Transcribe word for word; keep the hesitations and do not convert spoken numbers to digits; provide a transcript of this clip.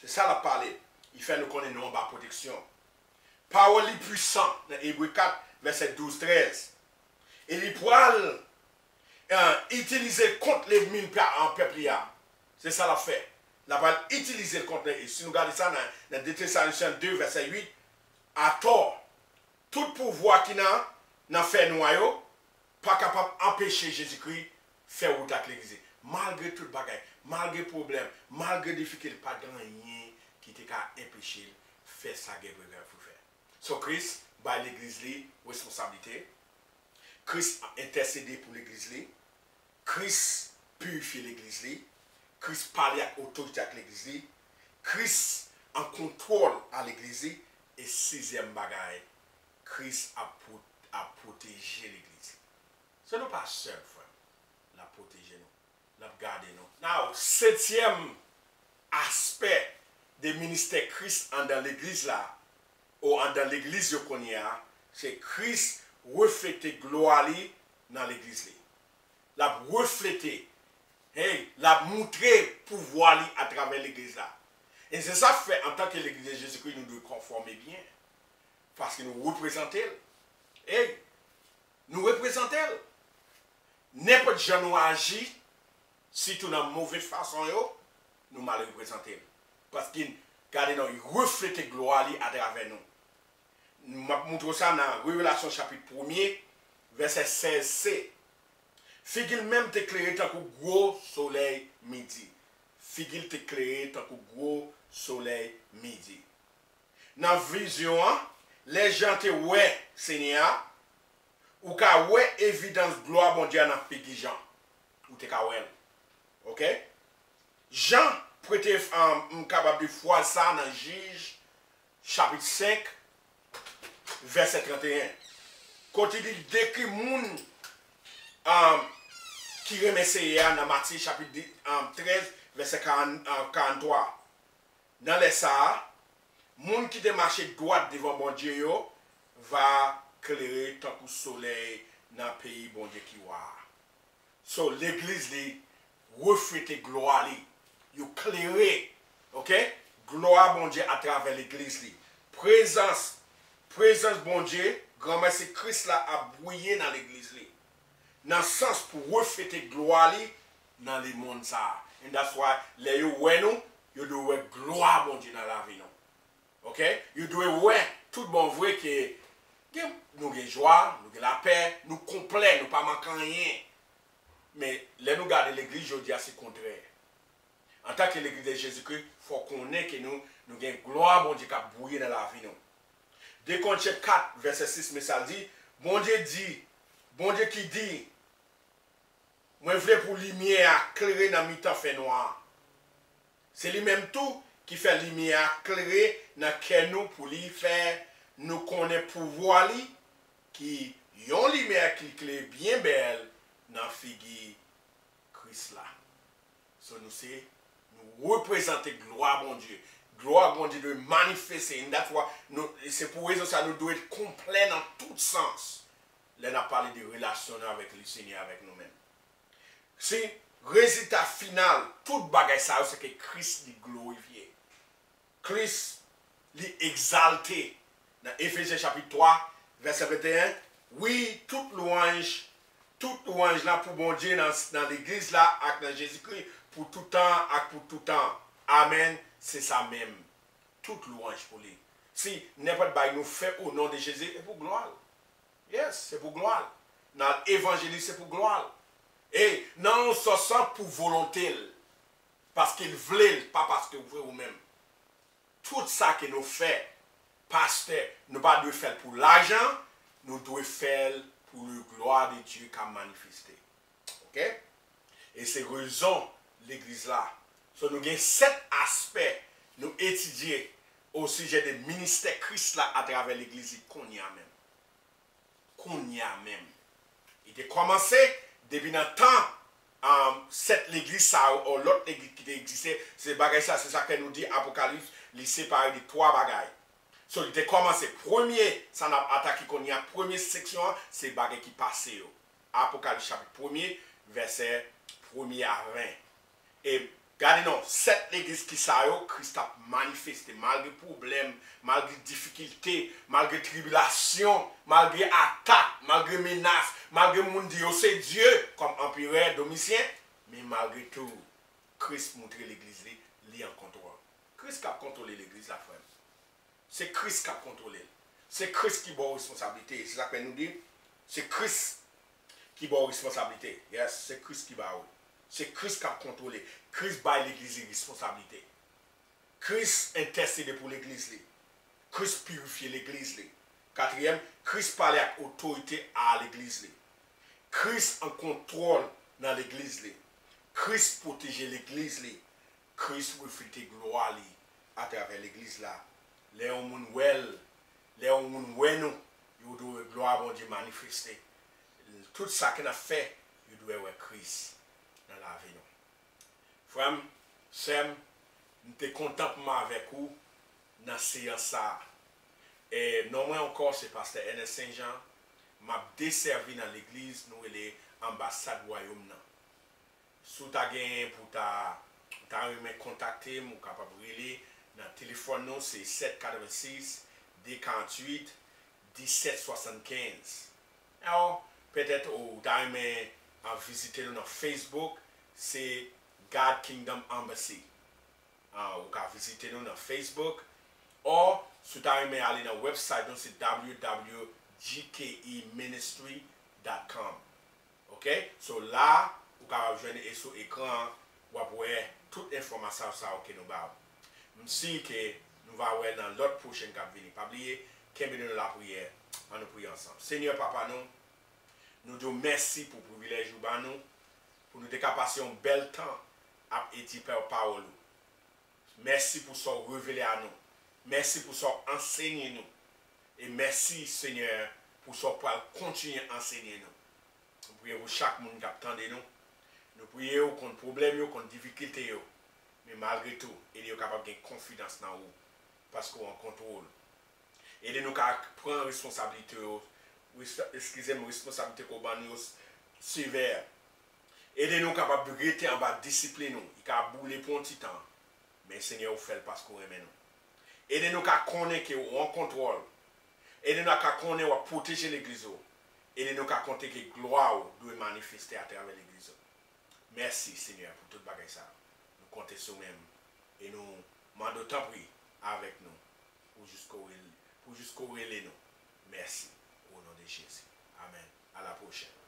Se sa l ap pale. Li fè nou konnen nou anba pwoteksyon. Pawòl li pwisan nan Ebre kat, vèsè douz, trèz. E li pral, eh, itilize l kont lènmi l pa, an pèp li a. Se sa l ap fè. L ap pral itilize l kont li. E si nou gade sa nan, nan de Tesalonichen de, vèsè uit, atò, tout pouvwa ki nan, nan fènwa yo pa kapab anpeche Jezikri fè wout ak legliz li. Malgre tout bagay, malgre pwoblèm, malgre difikilte, pa gen anyen ki te ka enpeche l fè sa gen bezwen pou l fè. So, Kris bay legliz li responsablite. Kris entèsede pou legliz li. Kris pirifye legliz li. Kris pale ak otorite ak legliz li. Kris an kontwòl a legliz li. E sizyèm bagay, Kris ap pwo-, ap pwoteje legliz li. So, nou pa sèl, frè m. L ap pwoteje nou. L ap gade nou. Now, setyèm aspè de ministè Kris anndan legliz la, ou anndan legliz yo kounye a, se Kris reflete glwa li nan legliz li. L ap reflete, hey, l ap moutre pouvwa li atravè legliz la. E se sa k fè, antanke legliz de Jezikri, nou dwe konfòme byen. Paske nou reprezante l. Hey, nou reprezante l. Nenpòt jan nou aji, sitou nan move fason yo, nou mal reprezante l. Paske, gade non, li reflete glwa li atravè nou. M ap moutre w sa nan Revelasyon chapit premye, vèsè sèz C. Figi l menm te klere tankou gwo solèy midi. Figi l te klere tankou gwo solèy midi. Nan vizyon an, lè Jan te wè Senyè a, ou ka wè evidans glwa Bondye a nan figi Jan. Ou te ka wè l. Oke? Jan prete, um, m kapab di fraz sa nan Jij, chapit senk, vèsè trannteyen. Kote li dekri moun, um, ki renmen Senyè a nan Matye, chapit de, um, trèz, vèsè karant, um, karanntwa. Nan lè sa a, moun ki te mache dwat devan Bondye yo va klere tankou solèy nan peyi Bondye ki wa a. So, legliz li reflete glwa li. Yo klere, oke? Glwa Bondye atravè legliz li. Prezans, prezans Bondye, Granmèsi Kris la ap briye nan legliz li. Nan sans pou reflete glwa li nan lemonn sa a. And that's why, lè yo wè nou, yo dwe wè glwa Bondye nan lavi nou. Oke? Yo dwe wè tout bon vre ke gen, nou gen jwa, nou gen lapè, nou konplè, nou pa manke anyen. Men, lè nou gade legliz jodi a, se kontrè. Antanke legliz de Jezikri, fò w konnen ke nou, nou gen glwa Bondye k ap briye nan lavi nou. De Korentyen kat, vèsè sis, men sa l di, Bondye di, Bondye ki di, mwen vle pou limyè a klere nan mitan fènwa a. Se li menm tou ki fè limyè a klere nan kè nou pou li fè nou konnen pouvwa li, ki yon limyè ki klere byen bèl nan figi Kris la. So, nou se, nou reprezante glwa Bondye. Glwa Bondye dwe manifeste. And that's why nou, se pou rezon sa nou dwe konplè nan tout sans. Lè n ap pale de relasyon nou avèk Lesenyè, avèk nou menm. Si rezilta final tout bagay sa yo, se ke Kris li glorifye. Kris li egzalte. Nan Efezyen chapit twa, vèsè venteyen, wi, tout lwanj, tout lwanj la pou Bondye nan, nan legliz la ak nan Jezikri pou tout tan ak pou tout tan. Amèn. Se sa menm. Tout lwanj pou li. Si nenpòt bagay nou fè o non de Jezi, e pou glwa l. Yes, se pou glwa l. Nan evanjelis, se pou glwa l. E nan yon sans, pou volonte l. Paske l vle l, pa paske w vle ou menm. Tout sa ke nou fè, pastè, nou pa dwe fè l pou lajan, nou dwe fè l pou le glwa de Dye ka manifeste. Oke? E se rezon legliz la. So, nou gen sèt aspè nou etidye o sijè de ministè Kris la atravè legliz li kounye a menm. Kounye a menm. Li te kòmanse depi nan tan, um, sèt legliz sa yo, o lòt legliz ki te egziste, se bagay sa, se sa ke nou di Apokalips, li separe de twa bagay. So, li te kòmanse premye, sa n ap atake kounye a, premye seksyon an, se bagay ki pase yo. Apokalips chapit premye, vèsè premye a ven. E Gade non, sèt legliz ki sa yo, Kris t ap manifeste malgre pwoblèm, malgre difikilte, malgre tribilasyon, malgre atak, malgre menas, malgre moun di yo se Dye, kòm anperè Domisyen, men malgre tou, Kris moutre legliz li, li an kontwòl. Kris k ap kontwole legliz la, frè m. Se Kris k ap kontwole l. Se Kris ki ba w responsablite. Se sa k fè nou di, se Kris ki ba w responsablite. Yes, se Kris ki ba w. Se Kris k ap kontwole. Kris bay legliz li responsablite. Kris entèsede pou legliz li. Kris pirifye legliz li. Katriyèm, Kris pale ak otorite a legliz li. Kris an kontwòl nan legliz li. Kris pwoteje legliz li. Kris reflete glwa li atravè legliz la. Lè yon moun wè l, lè yon moun wè nou, yo dwe wè glwa Bondye manifeste. Tout sa ke n ap fè, yo dwe wè Kris nan lavi nou. Frè m, sè m, m te kontan pou m avèk ou nan seyans sa a. E non mwen ankò, se Pastè Ernest Saint Jean. M ap desèvi nan legliz nou rele Anbasad Wayòm nan. Si w ta genyen pou w ta, w ta renmen kontakte m, ou kapab rele nan telefòn nou, se sèt katrevensis, de karanntuit, disèt swasannkenz. Alò, petèt ou ta renmen, a, vizite nou nan Facebook, se God Kingdom Embassy. A, ou ka vizite nou nan Facebook. Or, si w ta renmen ale nan website nou, se w w w dot g k e ministry dot com. Ok? So la, ou kapab jwenn e sou ekran an, w ap wè tout enfòmasyon sa yo ke nou ba w. M si ke nou va wè nan lòt pwochen k ap vini. Pa bliye, kenbe nou nan lapriyè. Ann nou priye ansanm. Senyè Papa nou, nou di w mèsi pou privilèj ou ba nou, pou nou te ka pase yon bèl tan ap etidye pawòl ou. Mèsi pou sa w revele a nou. Mèsi pou sa w ansenye nou. E mèsi, Senyè, pou sa w pral kontinye ansenye nou. Nou priye pou chak moun k ap tande nou. Nou priye w konn pwoblèm yo, konn difikilte yo. Men malgre tou, ede yo kapab gen konfidans nan ou, paske w an kontwòl. Ede nou ka pran responsablite yo, res-, eskize m, responsablite ke w ban nou yo s-, sevè. Ede nou kapab rete anba disiplin ou. Li ka boule pou yon ti tan. Men Senyè, ou fè l paske w renmen nou. Ede nou ka konnen ke w an kontwòl. Ede nou ka konnen w ap pwoteje legliz ou. Ede nou ka konnen ke glwa ou dwe manifeste atravè legliz ou. Mèsi, Senyè, pou tout bagay sa yo. Nou konte sou ou menm. E nou mande w, tanpri, avèk nou, pou jis ke w rele, pou jis ke w rele nou. Mèsi. O non de Jezi. Amèn. A la pwochèn.